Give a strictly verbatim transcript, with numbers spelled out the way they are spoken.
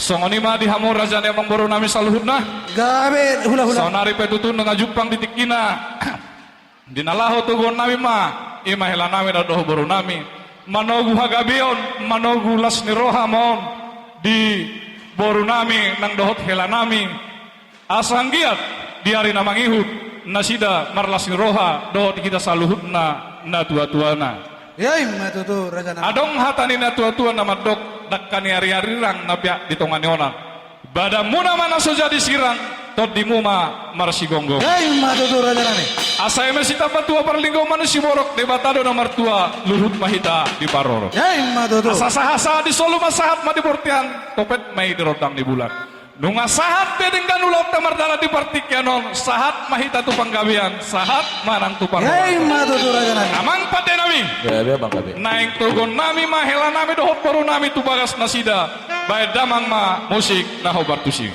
Songon i ma di hamu raja ni amangboru nami saluhutna. Gabe hula-hula. Saonari pe tutu nunga jumpang di tingkina. Di na laho toguon nami ma, i ma hela nami na dohot boru nami. Manogu hagabeon, manogu las ni roha ma on di boru nami nang dohot hela nami. Asa anggiat di ari na mangihut nasida marlas ni roha dohot hita saluhutna natua-tuana. Ia i ma tutu raja nami. Adong hata ni natua-tua na mandok, dangka ni ari-arirang na peak di tonga ni onan. Badanmuna ma na so jadi sirang, tondimu ma marsigomgom. Ia i ma tutu raja nami. Asa eme sitamba tua parlinggoman ni siborok, Debata do na martua, luhut ma hita diparorot. Ia i ma tutu. Asa sahat-sahat ni solu ma, sahat ma di bortean, topet ma i di rondang ni bulan. Nunga sahat pe denggan ulaonta mardalan di partingkian on, sahat ma hita tu panggabean, sahat ma nang tu parhorasan. Ia i ma tutu raja nami. Amang pande nami. Gabe, amang gabe. Naeng toguon nami ma hela nami dohot boru nami tu bagas nasida, baen damang ma musik na hombar tusi.